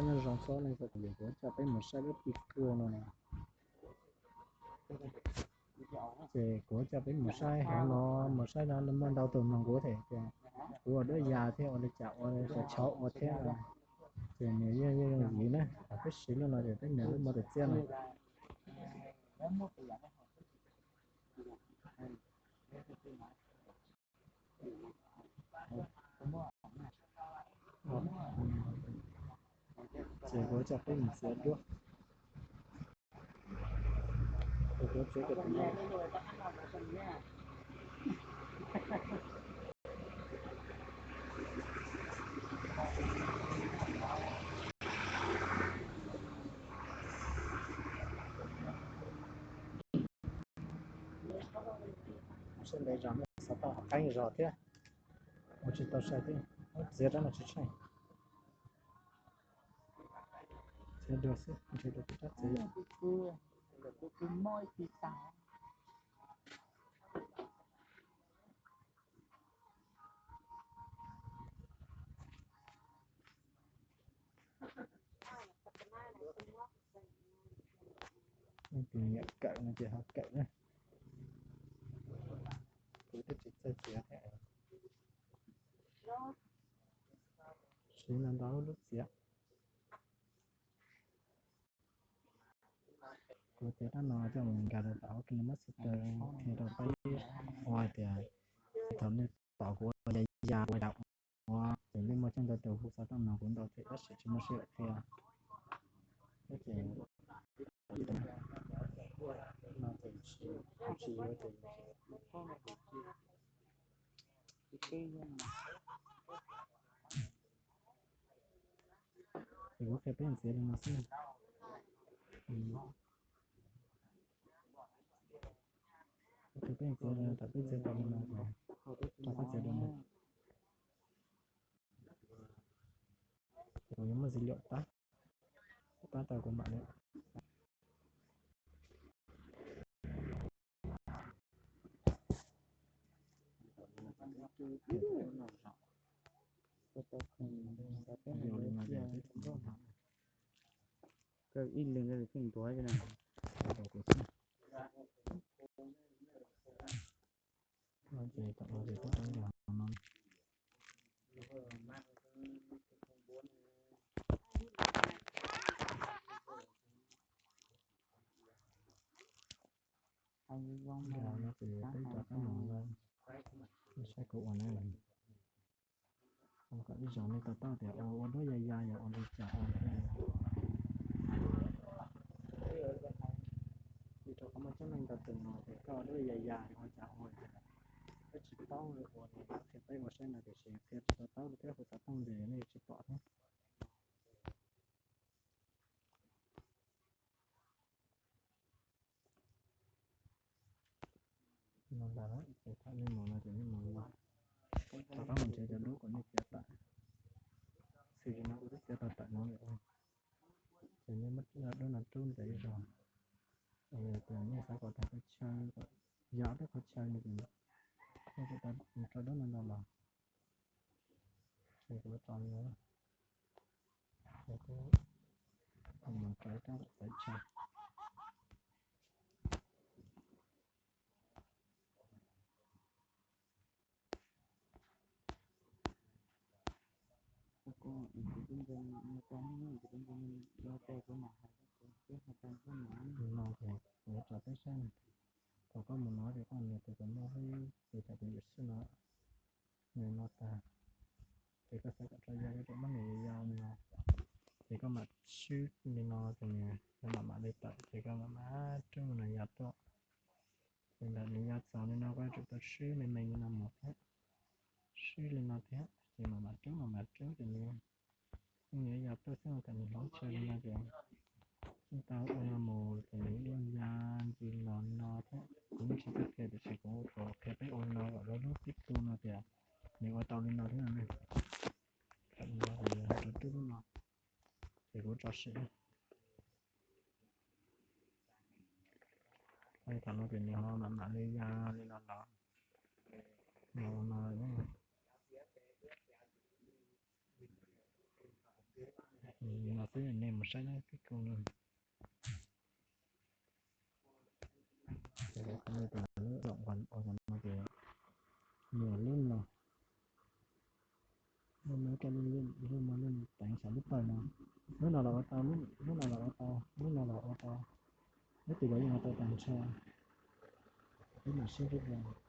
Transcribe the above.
Nyob zoo xwb ne, kuv yuav coj peb mus saib lub pig kua no na. Ces kuv coj peb mus saib hauv no, mus saib no muaj ntau tus mloog kuv thiab tias kuv ua duab ya thiab ua li cas ua xyov ua thiab. Ces nws yeej yooj yim na, peb siv lub no ces peb nyiam lub mob tus txiaj no. Ces kuv coj peb mus txiav duab. Sawv daws zos xav tau qeeb zos thiab, ua tsis tau sai thiab, txiav rab no tsis tsheej. Txiav dua xwb, nrhiav dua rab txiav. Tus nyiam kawm no ces ho kawm na. Kuv twb tsis txawj txiav thiab. Siv ntau ntau lub txiav. Kuv txiav rab no coj mus nkag rau tom KineMaster thiab rau peb ua hais tias thaum nej tom kuv ua ya ya ua da ua ces nej muaj coob ntau tus hu xov tooj nug kuv ntau thiab tab sis tsis muaj sij hawm qhia. Ces no ces tsis, tsis yuav ces ces kuv qhia peb txiav li no xwb. Kuv qhia peb txiav li no, thaum peb txiav tau li no ces rau qab txiav dua na. Kuv yuav muab zis liam tab, tab tau kuv mam li. Ib leeg pheej ntuav no. Ces peb rov qab mus saib kuv ua na. Kom ib zaug nej to taub tias ua duab ya ya yog ua li cas ua thiab. Vim rau qhov muaj coob leej ntau tus no tias koj ua duab ya ya ua cas ua, peb tsis paub ua li qhia peb ua saib no tiam sis qhia tsis to taub thiab hu xov tooj ces nej tsis pom thiab. No ntag, ces thaum nej mus no ces nej mus, rov qab mus nrhiav cov duab kom nej txiav tawm. Xws li no kuv twb txiav tau tawm no lawm. Ces nej muab cov duab no rub ntawm ib zaug. Tias nej xav kom tag qhov chaw, yog ob peb qhov chaw no ces nej tau mus rau duab no no los. Ces kuv tso li no, ces kuv mus rau ib rab txawv chaw. No ces kuv tso peb saib, thaum koj mus no ces koj nias tus kom muaj hlwb, ces thaum tus yuam sij no, nws no tag, ces koj xav kom tso ya, koj mam muab nws ya li no, ces koj mam swb li no ces nws mam mam li tawm, ces koj mam mam rub nws ya tuaj. Ces ntawm nws ya txog li no koj yuav tsum tau swb me me li no mus thiab, swb li no thiab ces mam mam rub mam mam rub ces nws, nws yuav ya tuaj xwb no, thaum nws hloov chaw li no ces tau ua no mus ces nws yeej ya ntsis los no thiab. Kuv yeej tsis tau qhia tiam sis kuv qhia peb ua no kom lub pib tu no tias nws ua tau li no thiab no ne. Thaum no ces nws ho rov rub lub no, ces kuv tso sim. Thaum no ces nws ho mam mam li ya li no los, no no, nws no xwb, nej mus saib na, pib koom no. Ces lawv kom nej tus lub, ua no ces, mus lub no, nej muab coj lub, lub, lub teev saum lub pawg no. Lub no los ua tau, lub no los ua tau, lub no los ua tau. Lub twg los yeej ua tau tag nrho. Peb mam sib ntsib dua.